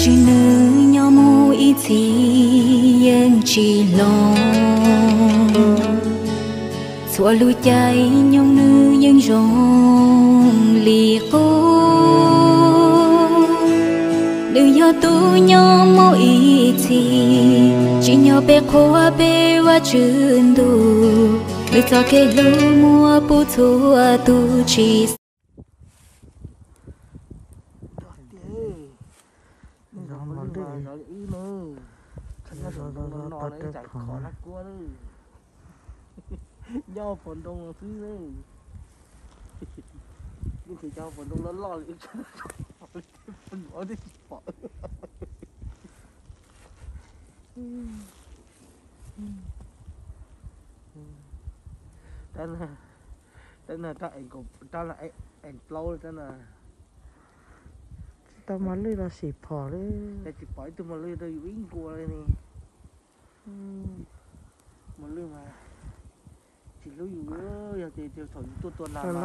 Tsis nws nyob mus ib txhis yeej tsis los, txhua lub caij nyoog nws yeej zoo li qub. Nws yog tus nyob mus ib txhis, tsis nyob peb qhua peb Vajtswv ntuj, nws txoj kev hlub muaj puv txhua tus tsis Nyob pom nroo no xwb, yeej tsis cov pom nroo loj loj li, pom nroo twb tsis pom. Tab no, tab no rab ees plaub tab no. Tsis tau mos lwj los sim phom li. Tsis pom ib tug mos lwj rau yus ib nkuas li ne. Mos lwj mas tsis hlub yus, yog tias thaum yus tuaj tua nas mas, mos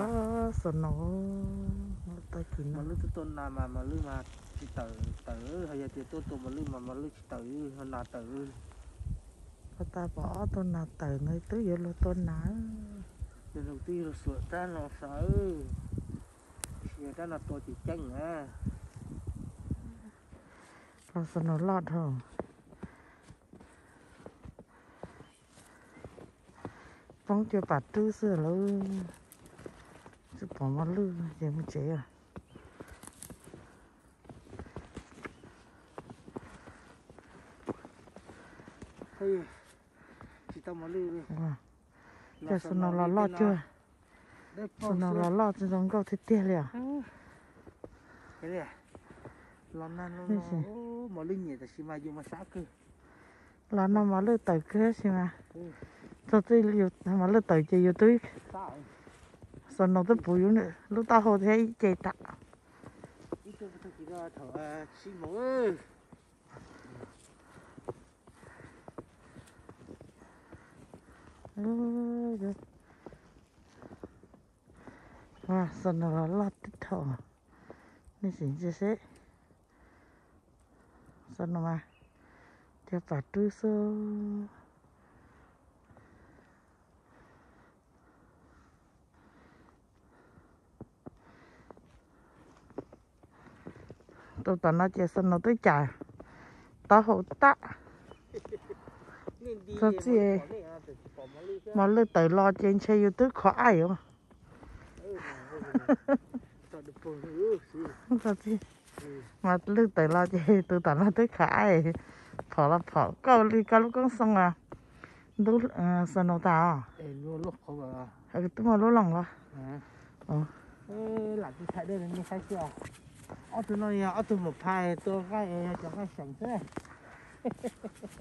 lwj tuaj tua nas mas mos lwj mas tsis tawm tawm, ho yog tias tuaj tua mos lwj mas mos lwj tsis tawm, ho nas tawm. Pov tas pom ob tug nas tawm ntawd twb yuav luag tua nas. Twb yuav luag xuam rab no sav, tsis yog rab no tua ces ceeb na. Los snow loj dhau. Poob cua pam rwb xwb lawm. Tsis pom mos lwj ces mus tsev. Cas snow los loj cuag, snow los loj zoo nkauj tiag tiag li os. Los no mos lwj tawm kawg si mas. Txog txij mos lwj tawm ces yus twb, snow twb puv yus lub taub hau thiab ib ce tam. Snow los loj tib dhau. Nej sim ntsia seb. Snow mas cua pam rwb xwb. Tus tom no ces snow twb cam taub hau tag. Txog txij mos lwj tawm los ces ntshe yus twb khov aim. Txog txij mos lwj tawm los ces tus tom no twb khov aim. Phom los phom koj li koj lub koob xoo as. Ntub snow tas os. Twb muaj lub loos los. Ob tug no yog ob tug mus phais tua nqaij, yog cov nqaij seem xwb.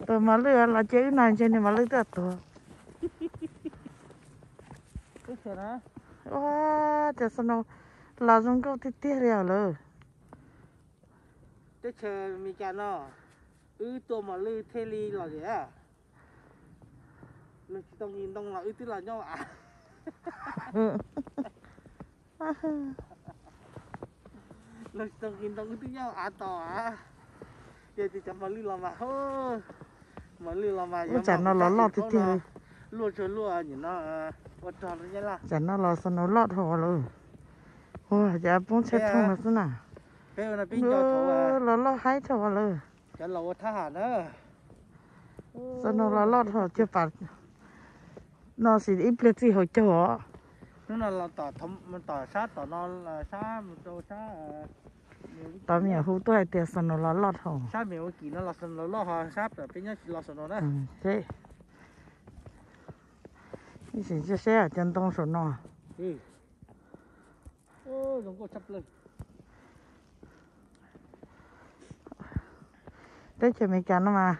Tus mos lwj los ces wb no ntshe nws mos lwj twb tuag. Ua cas snow los zoo nkauj tiag tiag li os lawm. Teb chaws Amelikas no wb tua mos lwj thiaj li los tiag. Luag tsis tau nqis ntoo los wb twb los nyob av. Luag tsis tau nqis ntoo wb twb nyob av tos av. Yog tias cov mos lwj los mas, mos lwj los mas, ua tsam no los loj tiag tiag li. Luaj tsuag luaj nim no ua rog. Tsam no los snow loj dhau lawm. Ua cas poob tshaj thooj no xwb na. Los loj haib dhau lawm. Snow los loj dhau cua pam no sis ib pliag txij hauv caug os. Hnub no los tom sab tom no, sab mus rau sab, tom me nyuam hu tuaj hais tias snow los loj dhau. Sab me ua kim no los snow loj ho sab peb nyob tsis los snow na. Sim ntsia seb cov ntoo saum no. Teb chaws Amelikas no mas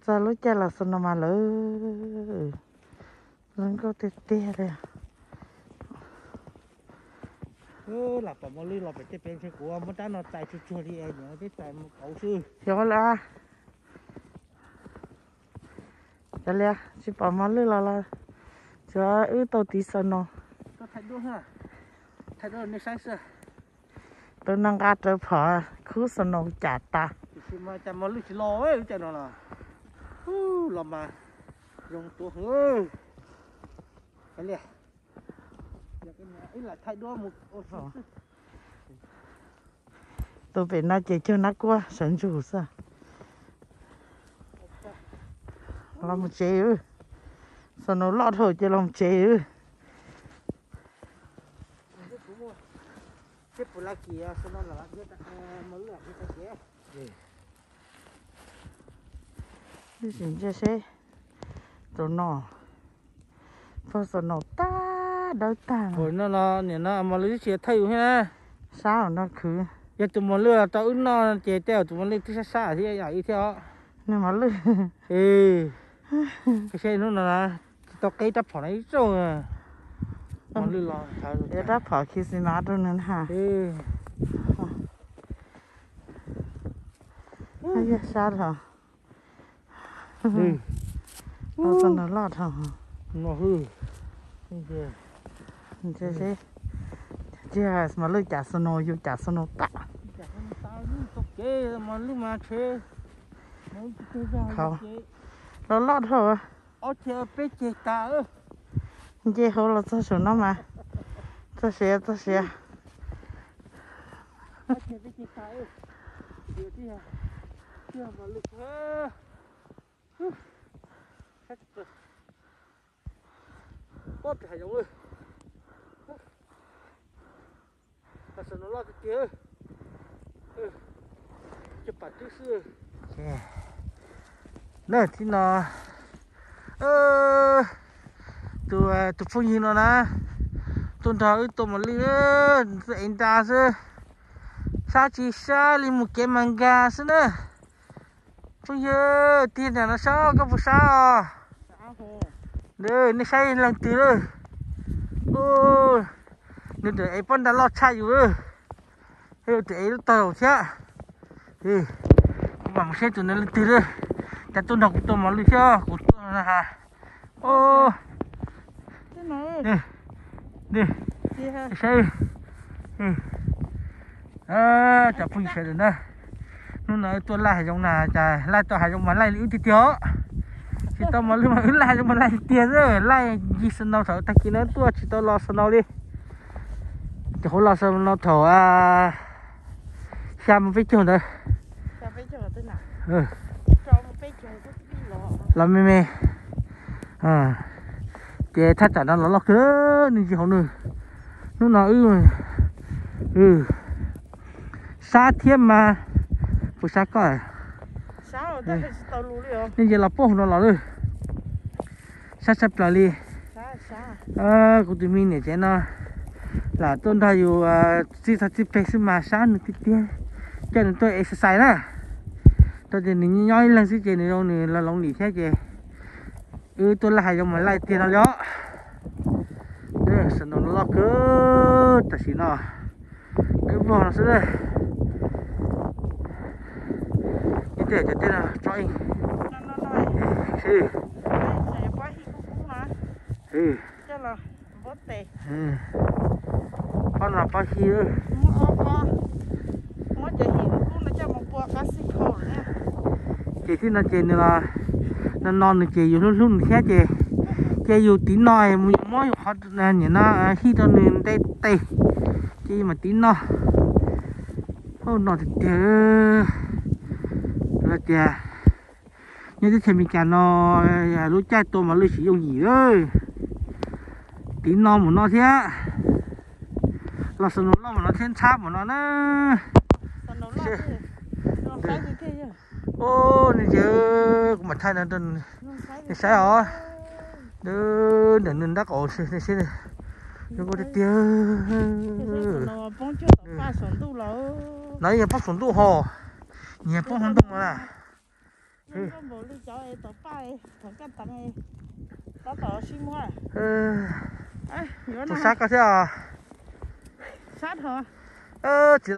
txog lub caij los snow mas lawm. Zoo nkauj tiag tiag li. Lam pom mos lwj los pem tej pem ntshe kuv muab rab no txais tsuag tsuag li es peb txais mus kauv xwb. Xyov lawm. Cov lias tsis pom mos lwj los los, tsuav wb tau tiv snow. Noj nqa rawv phom khub snow cas tas. Tiam sis mas cas mos lwj tsis los lub caij no los. Los mas zoo tuaj heev. Tus pem no ces cog nab kuab sawv ntsug xwb. Los mus tsev, snow loj dhau ces los mus tsev. Sim ntsia seb, rau no pheej snow tag dawb tag. Nim no mos lwj twb tsis thawj yus thiab na. Sab no khwv. Yog tus mos lwj tau wb noj ces tej zaum tus mos lwj twb sab sab thiab yam wb thiab os. Nws mos lwj. Seb hnub no tsis tau qeb rab phom no ib zaug. Mos lwj los, rab phom khi xi mas rau nws na. Yog sab los, snow loj dhau. Ntsia seb, mos lwj cas snow, yus cas snow tag. Loj loj dhau. Nce hauv los txog saum no mas, txog siav txog siav. Snow loj tiag tiag. Cog pam twb xwb. Na, tib no tus, tus phooj ywg no na, tuaj nrog wb tua mos lwj, es nra xwb, sab tsis sab li mus kev mas nkag xwb na. Phooj ywg, tig nram no saib koj puas sab os. Nej saib leej twg lawm. Nws tus ev pob nra loj tshaj yus lawm. Tus ev lub taub hau thiab. Kuv mam mus saib tus no leej twg lawm. Cas tuaj nrog kuv tua mos lwj thiab kuv tuaj no ha. Saib, cov phooj ywg sawv daws na, hnub no wb tuaj laij hav zoov na, cas laij tau hav zoov mas laij li wb tiag tiag os. Tsis tau mos lwj mas wb laij hav zoov mas laij tiag xwb, laij ncig snow thaum tag kis no tuaj tsis tau los snow li. Ces kuv los snow thaum xya mus peb caug ntawd. Los me me. Ces thaj tsam no los loj kawg, nws ntsis hauv nws. Hnub no wb sab thiab mas, puas sab koj? Nej ntsis los puag hauv no los lawm. Sab tshaj plaws li. Kuv tus me niam tsev no lam tuaj nrog yus txij txog txij peg xwb mas sab nws tiag tiag. Coj nws tuaj exercise na. Rau tias nws nyob ib leeg xwb ces nws zoo nws los lonely thiab ces wb tuaj laij hav zoov mas laij tiag no li os. Snow loj kawg tam sim no. Wb vog no xwb. Ib tej cov tej no tso ib. Pob no pob hi. Ces tib no ces nws los no no nws ces yus hlub hlub nws thiab ces, ces yus tiv no mus yus muab yus qhov niam no hij rau nws nte tes, ces yus mam tiv no. Ub, no tiag tiag. Lawv tias nyob teb chaws Amelikas no lub caij tua mos lwj tsis yooj yim. Tiv no mus no thiab, los snow loj mus no thiab ntxhab mus no na. Ub, nws ces kuv mam thaij no rau nej saib os. Ntawm nws nrab qaum seb, nws ua tiag tiag. No yog poob saum ntuj ho, nyias poob hauv ntuj no na. Tus sab koj thiab os. Txiv